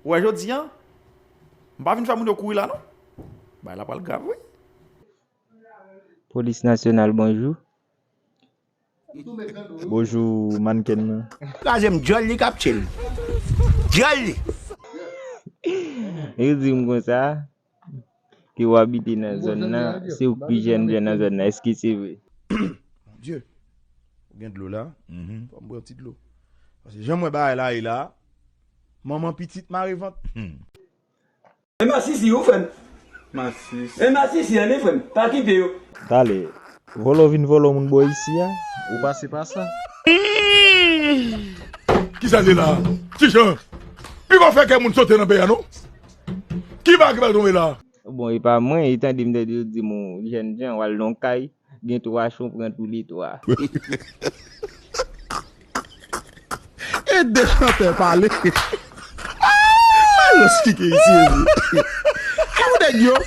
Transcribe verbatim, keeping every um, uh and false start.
Ou wè jodi a, m pa vin fè moun yo kouri la non. Bagay la pral grav wi. Polis nasyonal, bonjou. Bonjou, mannken nan. Kraze m, dyòl li k ap tye l. Dyòl li. Yo di m konsa, ke w abite nan zòn nan, se ou k pi jènjan nan zòn nan. Èske se vre? Bondye, ou gen dlo la? Fò m bwè yon ti dlo. Paske jan m wè bagay la ye la, manman pitit mare vant. E masisi ou, frè m. Masisi. E masisi an wi, frè m. Pa kite yo. Talè, vòlò vin vòlò moun bò isi a, ou pase pa sa. Kisa l ye la? Ti Jan, li pa fè kè moun sote nan peyi a non. Ki bagay ki pral tonbe la? Bon, e pa mwen, e tande m tande yo di m ou jènjan, w al nan yon kay, gen twa chen, w pran tou le twa. E de chantè pale. Ay, yo stike isi, isi. Kè w nèg yo.